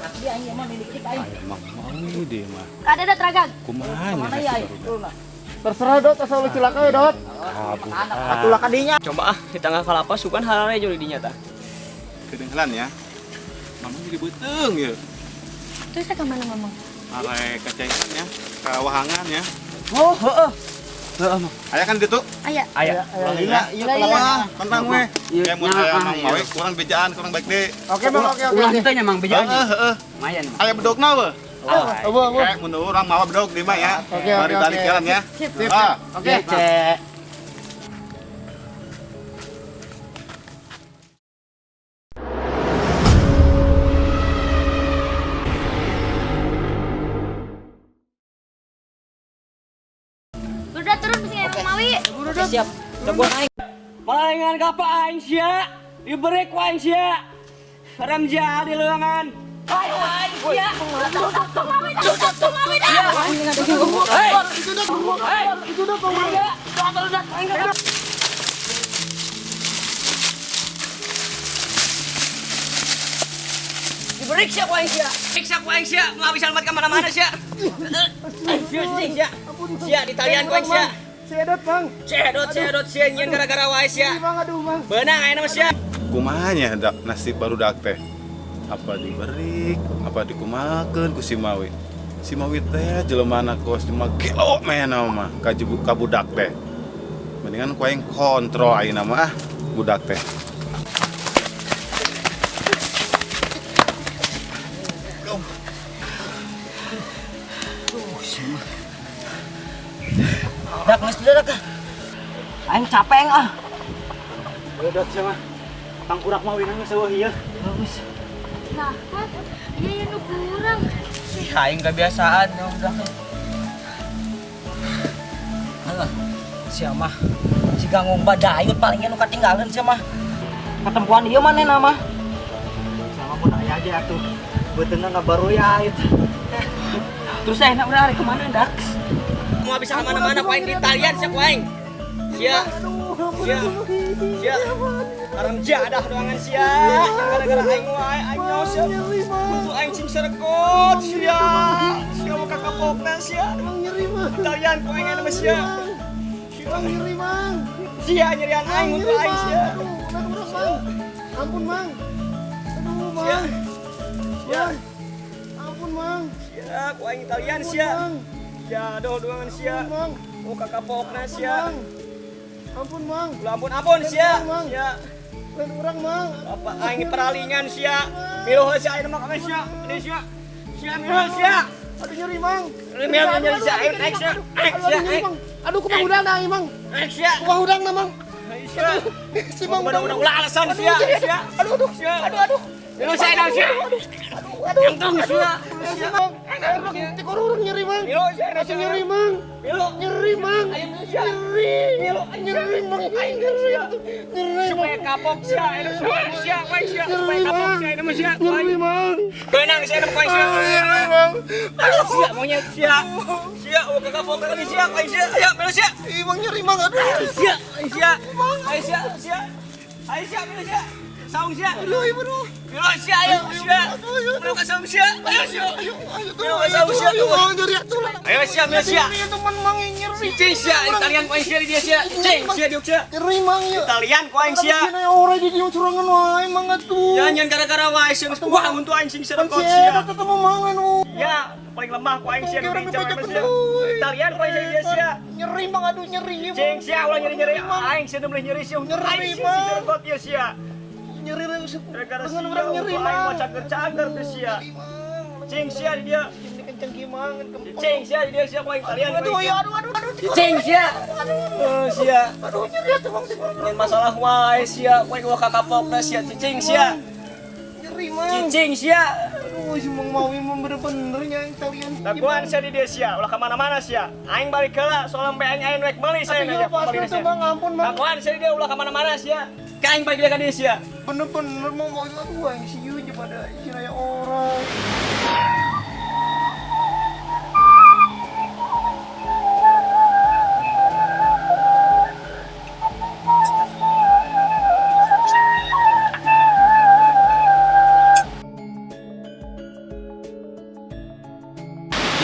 Asli aing mah milik aing. Aya Mang Mawi dia mah. Kada ada teragag. Kumaha nya Mana nasib ya aing? barudak? Terserah Dot, asal lu cilaka we Dot. Kabur. Atulah kadinya. Coba ah, di tangga kalapa sukan harare jadi dinya tah. Kedengeran ya. Mamang jadi beuteung ya. Terus ke mana mamang? Arek kacaian ya, kawahangan ya. Oh, heeh. Heeh, Mang. Aya kan ditu? Aya. Aya. Iya, Iya, iya, kentang we. Iya, Ya mun aya Mang Mawi kurang bejaan, kurang baik deh. Oke, Bang, oke, oke. Ulah teh nya Mang bejaan. Heeh, heeh. Lumayan. Mang. Aya bedogna we. Abu, abu. Kayak mun urang mawa bedog di mah ya. Oke, oke, Mari balik oke. jalan ya. Sip. Ah, Oke. Cek. Udah turun mesti Mang Mawi. Oke, siap. Udah gua naik. Palingan kapa aing sia? Diberi ku aing sia. Haram jadi leuangan. Ayo aing sia. Hei. Hei. Diberi sia ku aing sia. Siksa ku aing sia, moal bisa lompat ka mana-mana sia. Sia sia. Sia di talian ku aing sia. Si Edot, Bang. Cedot cedot sia nyieun gara-gara wae sia. Bang, aduh, Bang. Beunang ayeuna mah sia. Kumaha nya nasib barudak teh? Apa diberi, apa dikumakeun ku si Mawi? Si Mawi teh jelemana kos cuma gelo mehna mah ka ka budak teh. Mendingan ku aing kontrol ayeuna mah ah budak teh. Dak geus dak. Aing capek ah. Dot sia mah. Tangkurak mah winang seueuh ieu. Geus. Nah, kan iya iya nu kurang. Ih, aing kebiasaan ya udah. Heuh. Sia mah siga ngomba dayut palingnya nu katinggalan sia mah. Katempuan ieu manehna mah. Sama mun aya ge atuh. Beuteungna ngabaroya itu. Terus ayeuna urang arek kemana Dak? Mau bisa kemana-mana ku aing di talian sia ku aing. Sia. Sia. Sia. Haram jadah doangan sia. Gara-gara aing wae aing nyaho sia. Untuk aing cing serekot sia. Sia mau kakapokna sia. Nyeri, Bang. Talian ku aing aya mah sia. Bang, nyeri, Bang. Sia nyerian aing untuk aing sia. Aduh, udah urang, Bang. Ampun, Bang. Aduh, Sia. Bang. Sia. Bang. Ampun, Bang. Sia ku aing talian Ampun, sia. Bang. Sia doh doangan sia. Ampun, Bang. Oh kakapokna sia. Bang. Ampun, Bang. Ulah ampun ampun sia. Sia. Lain urang, Bang. Apa aing peralingan sia. Miluh sia aing mah kami sia. Ini sia. Sia miluh sia. Aduh, nyeri, Bang. Miluh nyeri sia aing naik sia. Naik Aduh, sia aduh, nyeri, naik. Bang. Aduh, kumaha hudang dah, Bang. Naik sia. Kumaha hudang dah, Bang. Sia. Si Bang Udah udah ulah alasan sia. Sia. Aduh, aduh. Sia. Aduh, aduh. Miluh sia aing sia. Aduh, Jantung sia. Si Bang. Aduh, tikor urang nyeri, Bang. Miluh sia aing Masih nyeri, Bang. Miluh. Nyeri, Bang. Ayo miluh sia. Nyeri. Miluh. Nyeri, Bang. Nyeri. Nyeri, Supaya Bang. kapok sia. Aing sia. Sia sia. Supaya kapok sia aing mah sia. Nyeri, Bang. Benang sia aing mah sia. Nyeri, Bang. Sia monyet sia. Sia oh kakapok lagi sia. Aing sia. Ayo miluh sia. Ih, Bang, nyeri, Bang. Aduh. Sia, sia, ayo sia, sia, ayo sia, milu sia, saung sia, Aduh, ibu, aduh. milu sia, ayo sia, milu ke saung sia, ayo sia, Ayo, ayo, milu ke saung sia, ayo, Bang, nyeri atuh lah. ayo sia, milu sia, Nyeri, teman, Bang, nyeri. cing sia, Italian ku aing sia di dia sia, cing sia diuk sia, Nyeri, Bang, ya. Italian ku aing sia, Sini orang di dia curangan wae, Mang atuh. ya nyen gara-gara wae sia, wah untuk aing sing serekot Sia, sia, ketemu Mang anu. ya paling lemah ku aing sia di Orang sia, dibaca penuh. Italian ku aing sia di dia sia, Nyeri, Mang, aduh nyeri. Bang. cing sia ulah nyeri-nyeri, aing sia deuleuh nyeri sia, Nyeri, aing sia Bang. sing serekot ieu sia, Nyeri gara-gara dengan sia, orang nyeri, untuk aing Mang. mau cager-cager tuh sia. Nyeri, Mang. Cing sia di dia. Ini kenceng gimana? Kempeng. Cing sia di dia sia ku aing kalian. Aduh, ya, aduh, aduh, aduh. Cing sia. Eh sia. Aduh, nyeri atuh, Bang. Nyen masalah wae sia, ku aing wah kakapokna sia cicing sia. Nyeri, Mang. Cicing sia. Aduh, si Mang Mawi mah bener-bener nya yang kalian. Daguan sia di dia sia, ulah ka mana-mana sia. Aing balik heula soalnya sampe aing aing rek meuli saya Aduh, aja ya, pas kembali itu, Bang, ampun, Bang. Daguan sia di dia ulah ka mana-mana sia. Ka aing balik ka dia sia. Bener-bener Mang Mawi aduh, aing sieu aja pada si raya orang.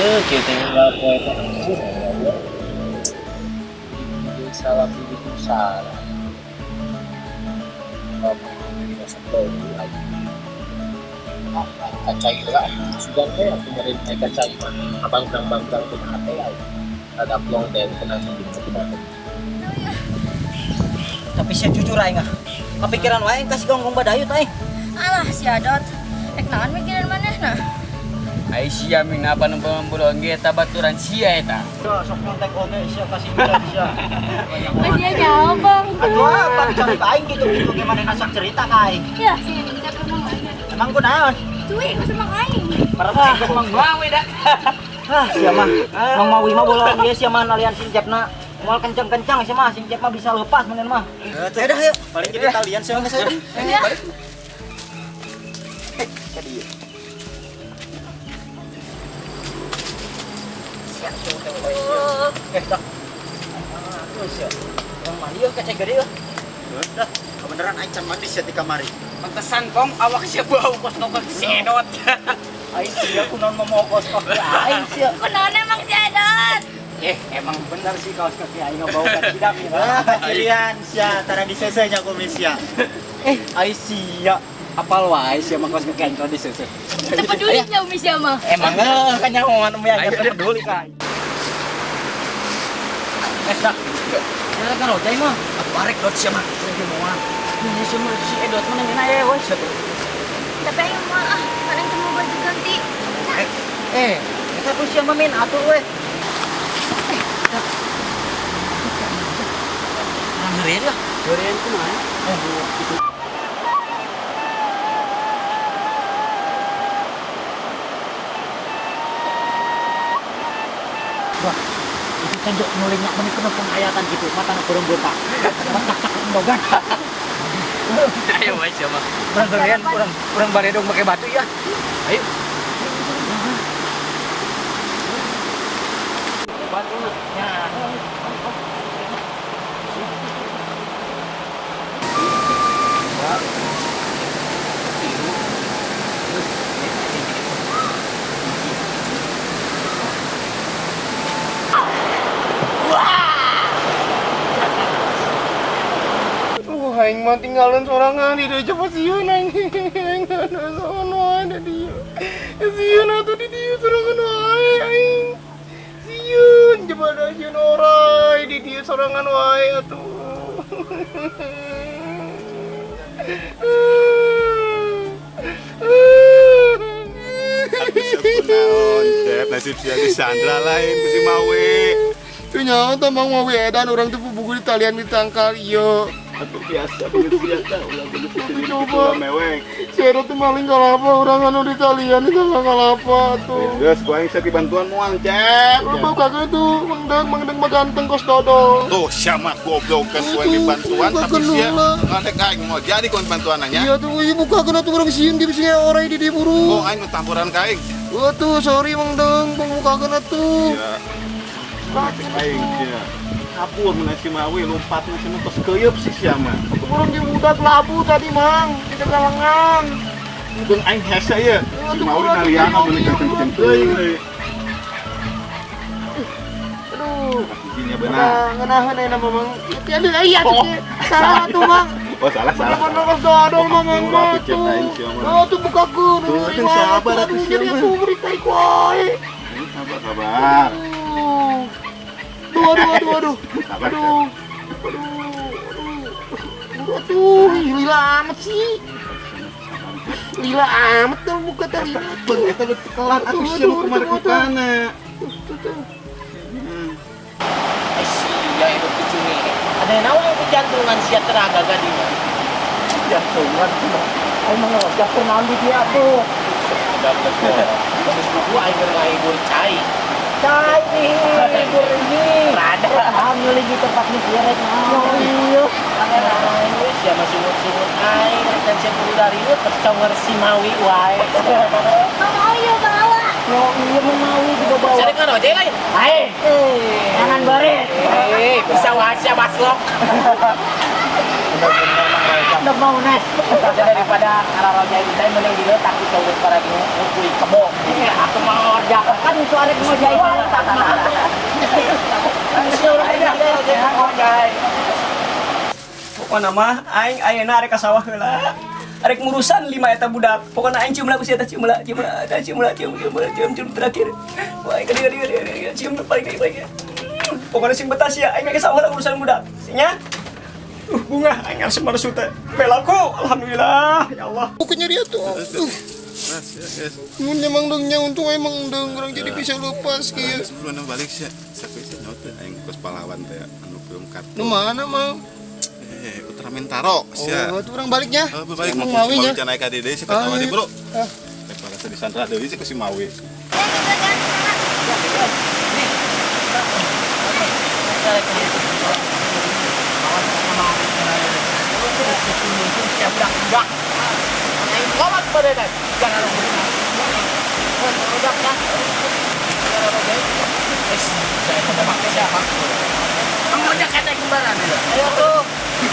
Ieu kieu teh unggal poe teh embun ya. Di salah pilih salah. Unggal poe teh resep bau aing. Ah, kacai lah. Sugan teh aku meureun aya kacai mah. Abangkrang-bangkrang teh hate aing. Rada plong teh tenang sedikit kumaha. Tapi sia jujur aing ah. Kepikiran wae ka si Gonggong Badayut aing. Alah si Adot. Rek naon mikiran manehna? Ai sia mina apa nu pemburuan ge eta baturan sia eta. Sok nyontek oge sia kasih bilang sia. Masih aja bang. Aduh, apa dicari aing gitu-gitu gimana sok cerita ka aing. Ya, sih kita ke Mang Aing. Emang ku naon? Cuy, ku sama aing. Ah, Mang Mawi dah. ah sia mah. Mang Mawi mah bolong dia sia mah nalian sincapna. Moal kencang-kencang sia mah sincap mah bisa lepas meureun mah. Teh dah yuk. Paling jadi talian sia mah saya. Ya. Eh, dah. Aduh sia. Urang mandi yeuh ka cai gede yeuh. Dah, kebenaran aing can mandi sia di kamari. Pantesan kong awak sia bau kos kok si Edot. Aing sia kunaon momokos kaki aing sia. Kunaon emang si Adot? Eh, emang bener sih kaos kaki aing bau kan tidak ya. Kirian sia tara diseseh nya kumis sia. Eh, aing sia. Apal wae sia mah kaos kaki aing kalau diseseh. Teu peduli nya Umi sia mah. Emang eh kan nyaho umi aing teu peduli ka aing. Eh, dah. Sia kan rojai mah. Atuh arek dot sia mah. Sia moal. Ini sia mah si Edot mah nanya aya we sia. Tapi aing moal ah, kadang teu mau baju ganti. Eh, eta tuh sia mah min atuh we. Orang ngerian lah. Gorengan kumaha? Wah, itu kan jok nulinya mana kena penghayatan gitu, mata nak kurang botak. Mata tak endogan. Ayo wae sia mah. Kurang ngerian, kurang kurang baredong pakai batu ya. Ayo. Batu Ya. Oh, aing mah tinggalan sorangan di dieu coba sieun aing. Aing sorangan wae di dieu. Sieun atuh di dieu sorangan wae aing. Sieun coba da sieun orai di dieu sorangan wae atuh. Atuh sia kunaon, Cep, nasib sia di Sandra lain ku si Mawi. Tuh nyaho tah Mang Mawi edan urang teh puguh di talian di tangkal ieu. Atuh biasa begitu biasa ulah begitu jadi Coba. gitu mewek. Si Edo teh maling kalapa urang anu di talian itu kalapa tuh. Geus ku aing sia dibantuan moal, Cep. Lu bau kagak tuh, Mang Deng, Mang Deng mah ganteng kos dodol. Tuh sia mah goblok kan ku aing dibantuan Itu, tapi sia bukan ngadek aing mau jadi ku bantuannya. Iya tuh, iya buka kena tuh orang sieun di sini orang di diburu. Oh aing nu tampuran ka aing. Wah tuh, sorry Mang Deng, bang buka kena tuh. Iya. Nasib aing sia. Kabur mun si Mawi lompat si mah tos keuyeup si sia mah. Tuh orang di budak labu tadi Mang, di tegalangan. Beung aing hese ieu. Si Mawi nalian meuli kenceng-kenceng teuing euy. Aduh. Izinnya benar. Nah, ngeunaheun ayeuna mah Mang. Itu iya tuh. Salah tuh Mang. Oh salah salah. Bener-bener kos dodol Mang Mang mah Atuh, Cep, tuh. aing sia mah. Oh tuh bukakeun. Tuh, tuh, sabar atuh sia Jadi mah. atuh beri tai ku aing. Sabar sabar. Aduh, aduh, aduh, aduh. Sabar. Aduh, aduh, aduh. Aduh, ih, lila amat sih. Lila amat tuh muka tadi. Beung eta nu tekelan atuh Aduh, sia nu aduh, kumaha aduh, kukana. Tuh, tuh, tuh. Ai sia Edot kucing. Ada naon ku jantungan sia tenaga gadinya. Jantungan. Aing mah ngerojak teh naon di dia tuh. Dapat kok. Terus buku aing keur ngahibur cai. Cai nih, libur ini. Rada. Alhamdulillah di tempat ini rek naon. Iya. Sia mah sungut-sungut aing rek sia kudu darieu terus conger si Mawi wae. Mang Mawi yo bawa. Yo iya Mang Mawi juga bawa. Cari kan ojek lain. Lain. Eh, jangan baret. Eh, bisa wae sia baslok. Bener-bener Mang Rojak. Udah mau nes. Daripada arah rojak itu mending diletak di cowok para ngukui kebo. Aku mau Ngojak kan itu arek ngojai. Pokona mah aing ayeuna arek ka sawah heula. Arek ngurusan lima eta budak. Pokona aing cium lah ku si eta cium lah, cium lah, eta cium lah, cium cium cium cium terakhir. Wah, aing kadieu kadieu kadieu cium paling paling paling. Pokona sing betah sia aing ka sawah lah urusan budak. Nya. Bunga aing harus marsu teh. Pelaku alhamdulillah ya Allah. Bukannya dia tuh. Mun emang dongnya untung emang dong orang jadi bisa lepas kieu. Sebelum balik sih, siapa sih nyaut teh aing kos pahlawan teh anu film kartun. Nu mana mang? Ultraman Taro sia. Oh, itu orang baliknya. Oh, balik Emang mau Mawi nya. Mawi naik ka deui sih ketawa Ah, di bro. ah. Rek parasa disandra deui sih ku si Mawi. Ayo tuh.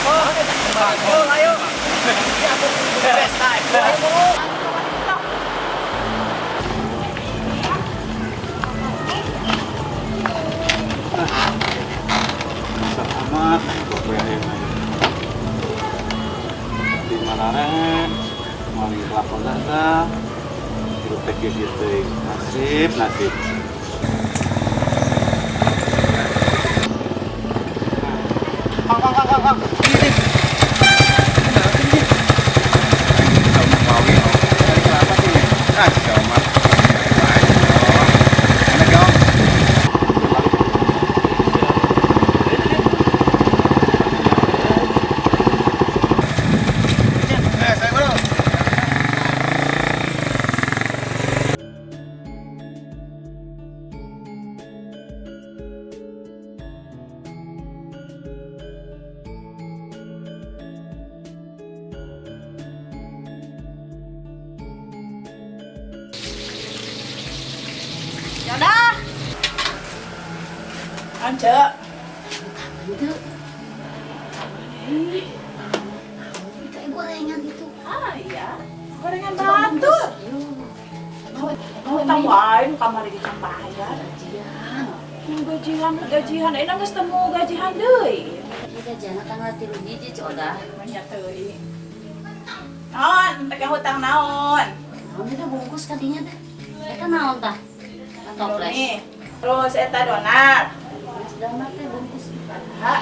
Oh, ayo. Amat kowe ayeuna. Di mana maling kelapa datang. Hidup teh kieu teh nasib nasib. Kang kang kang kang. Mawi. Kenapa sih? Ah, si Omar. Enak ya, Om. Saya bro. Yaudah. Ance. Itu. Itu gorengan itu. Ah iya. Gorengan batur. Utang wae nu kamari di bayar. Gajian, gajian, enak geus temu gajian deui. Gajian tanggal 3 hiji coda. Banyak teuing. Naon, teh hutang naon? Naon eta bungkus kadinya teh? Eta naon tah? Toples. Terus eta donat. Donat teh bungkus Ha,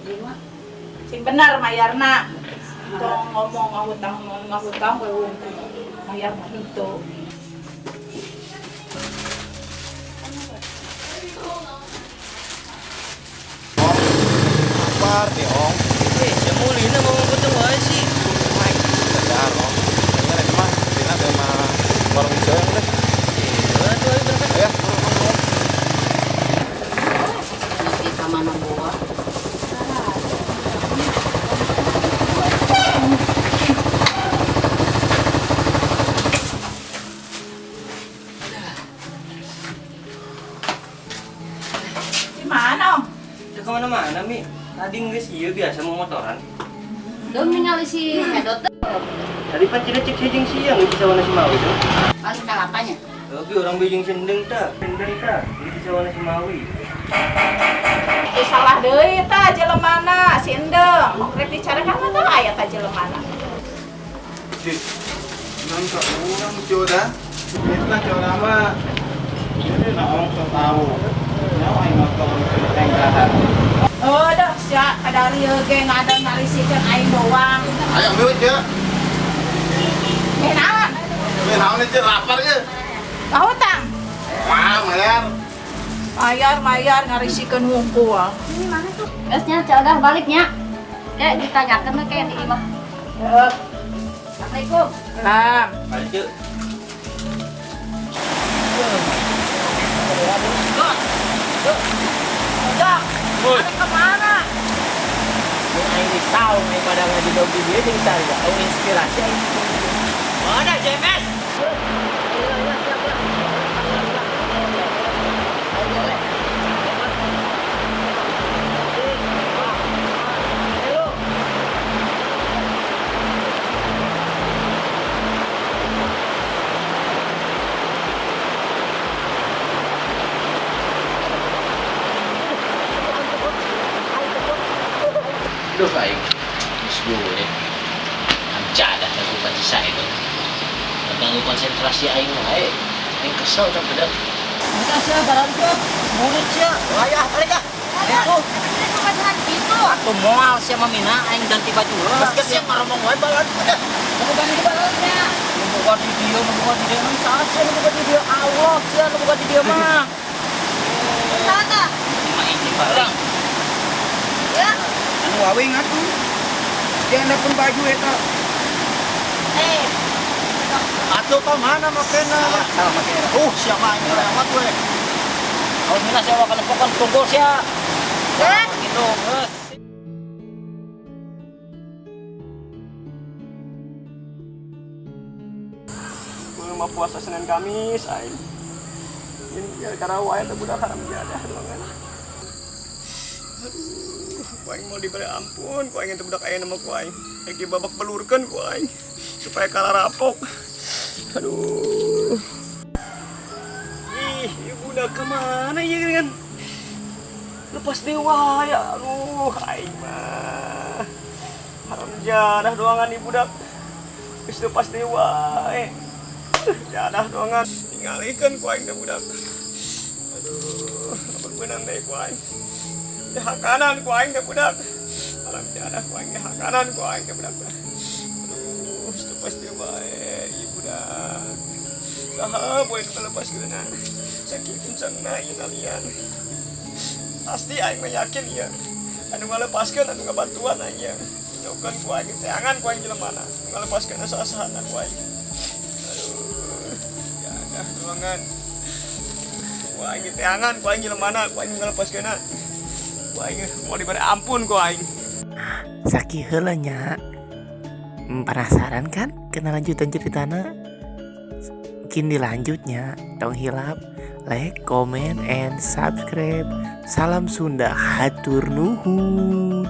5. Sing bener mayarna. Tong ngomong ngahutang ngahutang we untung. Mayar mah henteu. Lapar nih, Om. Eh, mulina mau ngomong wae sih. Sadar, Om. Kayaknya rek mah dina teh mah warung hijau deh. Aduh, ayo berangkat. Ayo. Nanti ka mana bawa? Di mana, Om? Teu kemana-mana, Mi. Tadi geus ieu biasa mau motoran. Dong ningali si Hedot teh. Tadi pan cina cek jeung siang geus sawana si Mawi tuh. Paling kalapanya. Tapi orang bijing sendeng tah, sendeng tah, geus sawana si Mawi. Itu salah deui tah jelemana si Endeng. Rek dicarekan mah tah aya tah jelemana. Cik, non ka urang joda. Eta joda mah. Ini naon sok tahu. Nyawa aing mah kalau aing dahar. Oh, dah sia kadari ge ngada ngarisikeun aing doang. Ayo ambil ya. Eh naon? Eh naon ieu lapar ieu. Kahutang. Wah, mayar. Mayar mayar ngarisikeun hungkul. Geus nya coda baliknya. Kayak ditanyakeun we kayak di imah. Heeh. Assalamualaikum. Salam. Balik yuk. Udah. Ada kemana? Mun aing risau aing pada ngaji dog di dieu jeung saria. Aing inspirasi aing. Mana JMS? Duh, aing geus burit. Jadah dagukan si Said. Ganggu konsentrasi aing wae. Aing kesel tah budak. Kita sia barang sia, murid sia. Ayah balik ah. Itu. Gitu. Atuh moal sia mah mina aing ganti baju heula. Geus sia ngaromong wae balan udah. Nu boga di balannya. Nu boga di dieu, nu boga di dieu. Emang saha sia nu boga di dieu? Allah sia nu boga di dieu mah. Sana. Lima ini barang. Ya. Anu aweng atuh. Jangan dapun baju eta. Eh, Atuh ka mana makena? Salah make. Siapa aing lewat we. Awas mina sia wakana pokon tunggul sia. Eh? Gitu, geus. Kudu mah puasa Senin Kamis aing. Ini gara-gara wae teh budak haram jadah doangan. Aduh, ku aing mau diberi ampun, ku aing teh budak aya nama ku aing. Aing babak belurkeun ku aing supaya kalah rapok. Aduh. Ih, ieu budak kemana ieu kan? Lepas dewa ya, aduh, aing mah. Haram jadah doangan ieu budak. Geus lepas dewa eh. Jadah doangan ningalikeun ku aing teh budak. Aduh, lamun beunang deui ku aing. Dihakanan ku aing teh budak. Haram jadah ku aing dihakanan ku aing teh budak. Aduh, geus lepas dewa eh ieu budak. Saha boy nu ngalepaskeunna? Saking kencangna ieu talian. Pasti aing mah yakin ieu. Anu ngalepaskeun anu ngabantuan aing ieu. Nyokeun ku aing teangan ku aing jelemana. Nu ngalepaskeun saha-sahana ku aing. Aduh, jadah doangan. Ku aing teangan ku aing jelemana, ku aing ngalepaskeunna. Ku aing mau diberi ampun ku aing. Sakieu heula nya. Penasaran kan kena lanjutan ceritana? Mungkin dilanjutnya. Tong hilap like, comment, and subscribe. Salam Sunda, hatur nuhun.